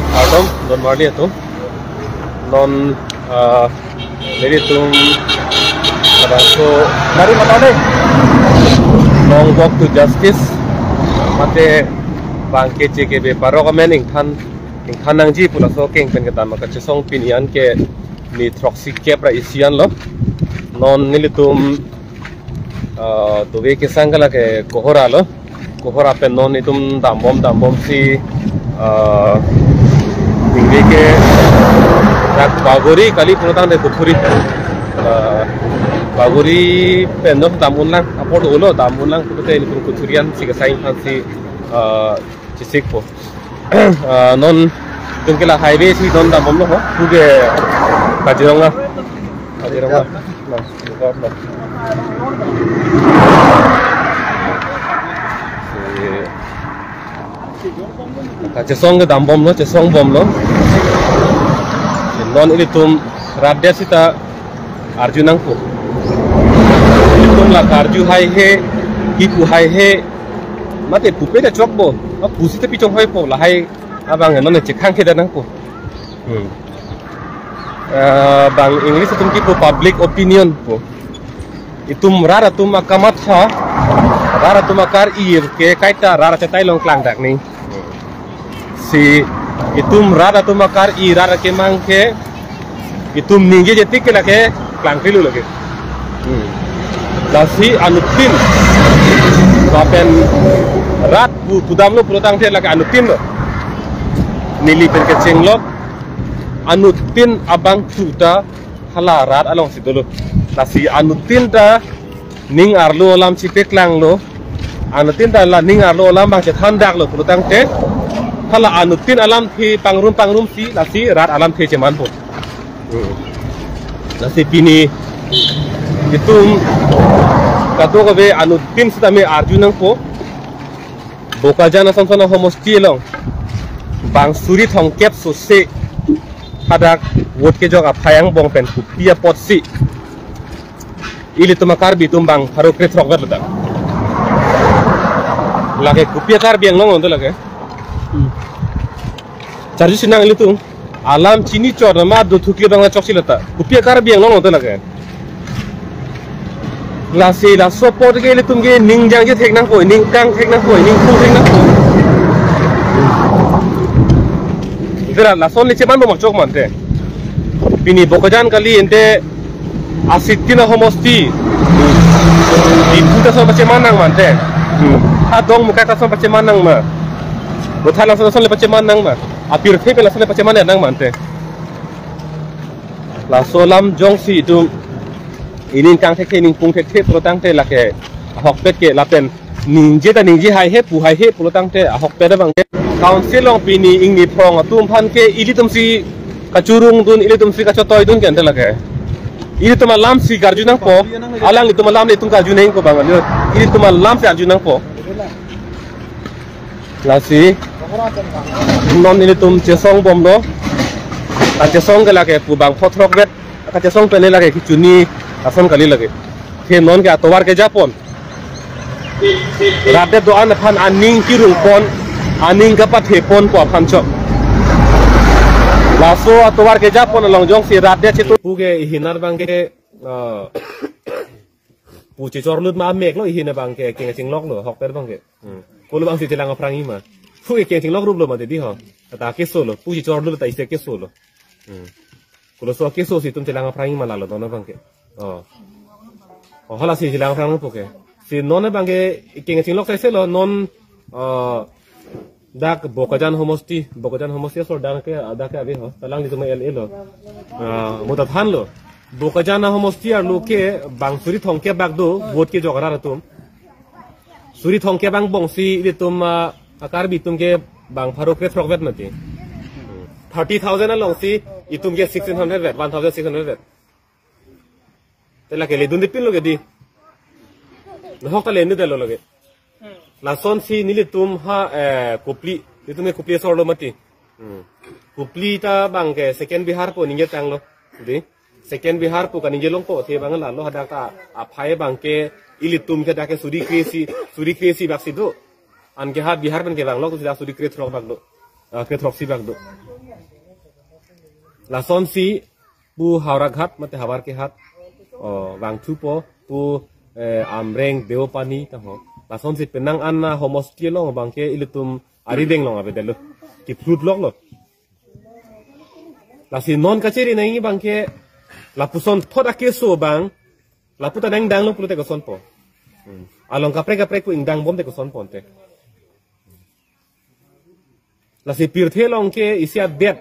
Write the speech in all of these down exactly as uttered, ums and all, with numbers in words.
Kardom, don marli atum. Non, ah, nelitum, ada so, mari matau deh. Long walk to justice. Mate bang K J K B parok amen ingthan, ingthan nangji pu laso keng pen kedam kachesong pini an ke ni throksi kep ra isi an lo. Non nelitum, ah, dove kesang ke lake Kohora lo. Kohora pen non itum dambom dambom si, ah, ningve ke dak Bagori kali pulotangte Kuthuri. Ah, Bagori pen non dam unlang, apor dolo dam unlang pulote itum Kuthuri an si kesang aphan si, ah, chesikpo. Ah, non itum ke la highway si non dambomlo ho. Puke Kaziranga. Kaziranga. Nah, lugar nah. Si, kachesong ke dambomlo, chesongbomlo. Non ilitum rat det sita arju nangpo. Ilitum la karju haihe, kipu haihe, mate pupe ta chokpo, ma pusi ta pichong hoipo, lahai abang non chekhang keda nangpo. Hmm. Eh, bang English atum kipu public opinion po. Itum rat atum akamatha, rat atum akar-ir ke kaita rat achetai along klangdak ni. Si itum rat atum akar-ir, rat akemang ke itum ningjeje tik ke lake klangkrilu lake. Hmm. Lasi anuttin lapen rat pu pudamlo pulotangte lake anuttin lo. Neli pen kechenglok anuttin abangphu ta hala rat alongsi dolo. Lasi anuttin ta ning arlo alam chipeklanglo. Anuttin ta la ning arlo alam abang chethandaklo pulotangte hala anuttin alamthe pangrum pangrumsi lasi rat alamthe chemanpo. Hmm. Lasi pini itum kadokave anuttin sitame arju nangpo. Bokajan Asonson ahomosti along bang suri thomkep sose hadak vote kejok aphai angbong pen kopi apotsi ilitum a-Karbi atum bang pharo krethrok vet lo ta. Lake kopi a-Karbi Anglong lo ta lake. Hmm. Charju sinang ilitum. Alam chini chor nama do thukli bang choksi lo ta. Kopi a-Karbi Anglong lo ta lake. Lasi laso apot ke ilitum ke ning jangje thek nangpo, ning kang thek nangpo, ning kung thek nangpo. Ante la lason le chemanbom achok mante. Pini Bokajan kali ante asittin ahomosti. Diphu ta ason pacheman nang mante. Hmm. Ha Dongmukak ta ason pacheman nang ma. Bothan ason ason le pacheman nang ma. Apirthe pen ason le pacheman nang mante. Laso alam jongsi itum ining kang thekthe, ining pung thekthe pulotangte lake ahokpet ke lapen ningje ta ningje haihe pu haihe pulotangte ahokpet abang ke. Council along pini ingni phrong atum aphan ke ilitumsi kachurungdun, ilitumsi kachotoidun ke ante lake. Ilitum alamsi karju nangpo, alanglitum alam le itum karju nangpo bang, ilitum alamsi arju nangpo. Lasi non ilitum chesongbomlo. Kachesong ke lake pu bang phothrok vet. Kachesong pen lake kechini ason kali lake. Ke non ke atovar kejapon. Rat det do-an aphan aning kirungpon, aning kapatheponpo aphan chok. Laso atovar kejapon along jongsi rat det chetu. Puke ihinar bang ke, eh, pu chechorlut ma amek lo ihin abang ke keng chinglok lo, ahokpet abang ke. Hmm. Kolo bangsi chelang aphrang ima. Puke keng chinglok rup lo mati di ho. Kata keso lo, pu chechorlut ta isi keso lo. Hmm. Kolo so keso si itum chelang aphrang ima lalo non abang ke. Oh. Oh, halasi chelang aphrang puke. Si non abang ke keng chinglok saise lo non, eh, dak Bokajan homosti, Bokajan homosti asor dak ke, dak ke ave ho, ta alanglitum L A lo. Ah, mo ta thanlo. Bokajan ahomosti arlo ke bang suri thomkep bak do, vote kejok arat atum. Suri thomkep angbongsi ilitum, ah, a-Karbi atum ke bang pharo krethrok vet mati. Thirty thousand alongsi itum ke sixteen hundred vet, one thousand six hundred vet. Te lake ledun dipin lo ke di. Nahok ta ledun detlo lake. Lasonsi nelitum ha, eh, Kopili, nelitum ke Kopili asor lo mati. Hmm. Kopili ta bang ke second Bihar pu ningje tanglo. Di. Second Bihar pu kaningje longpo, te bang lalo hadak ta aphai bang ke ilitum ke dak ke suri kre-isi, suri kre-isi bak si do. Anke ha Bihar pen kevang lo, sida suri krethrok bak do. Akre throksi bak do. Lasonsi pu Howraghat mate Havarkehat, o, vangthupo, pu, eh, Amreng, Deopani ta ho. Lasonsi penang an a homosti along abangke ilitum arideng along avedetlo. Kiplut loklo. Lasi non kachiri nangji abangke lapuson thot akeso abang, lapu ta nangdanglo pulote kosonpo. Hmm. Along kaprek kaprek pu ingdang bomte kosonpo ante. Lasi pirthe along ke isi adet,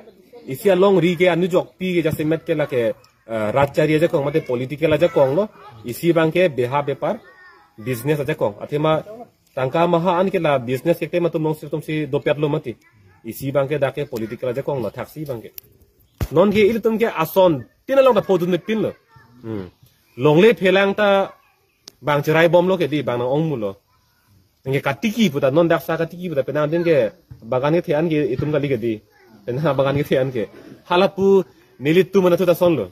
isi alongri ke anujokpi ke jasemet ke lake, eh, rajchari ajakong mate political ajakong lo, isi abangke beha bepar, business ajakong. Athema tangka maha an ke la business ke tema tumlong sir tumsi dopyatlo mati. Isi abangke dak ke political ajakong lo thaksi abangke. Non ke ilitum ke ason tin along ta phodun pinlo. Hmm. Longle phelang ta bang cherai bomlo ke di bang nang-ongmulo. Anke katiki puta non daksa katiki puta penang din ke bagan kethe an ke itum kali ke di. Penang bagan kethe an ke. Halapu nelitum anatthu ta sonlo.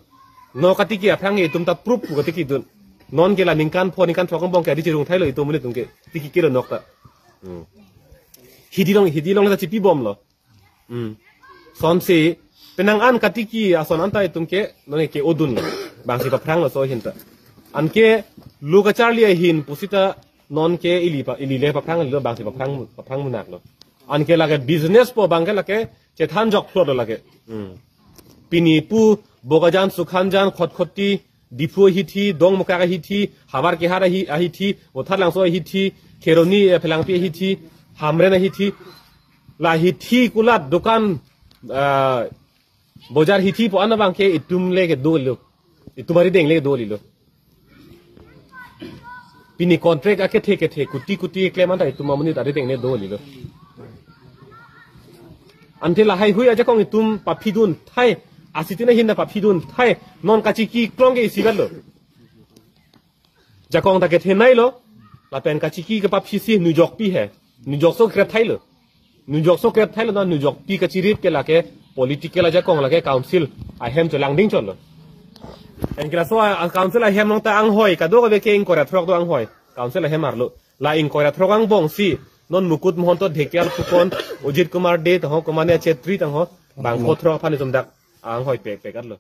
No katiki aphrang ke itum ta proof pu katiki dun. Non ke la ningkan pho ningkan throk angbong ke adi chirung thailo itum ilitum ke. Tiki kilo nok ta. Hmm. Hidi along, hidi along ta chipi bomlo. Hmm. Sonsi penang an katiki ason anta itum ke non ke odunlo. Bangsi paphranglo so ahin ta. Anke lo kacharli ahin pusita non ke ili pa, ili le paphranglo bangsi paphrang, paphrang munaklo. Anke lake business pu abangke lake chethan jokphlotlo lake. Hmm. Pini pu Bokajan, Sukhanjan, Khatkhati, Diphu ahithi, Dongmukak ahithi, Havarkehat ahi, ahithi, Vothatlangso ahithi, Kheroni, eh, Phelangpi ahithi, Hamren ahithi, la hithi kulat dukan, ah, bojar hithi pu an abangke itum le ke dolo. Itum arideng le dolo. Pini contract akethe kethe kuti kuti klem anta itum amonit arideng le dolo. Ante lahai hui ajakong itum paphidun thai, asitin ahin ta paphidun thai, non kachiki klong ke isi lo. Jakong ta kethe nailo, lapen kachiki ke paphisi nujokpi he. Nujokso krep thailo. Nujokso krep thailo na nujokpi kachirip ke lake political ajakong lake council ahem cholangding cholo. Anke laso a, a council ahem along ta anghoi, kadokave ke ingkoi ra throk do anghoi. Council ahem arlo. La ingkoi ra throk angbongsi, non Mukut Mahanta, Dhekial Phukan, Ajit Kumar Dey tangho, Kumania Chetri tangho, bangpho throk aphan itum dak anghoi pek pek arlo.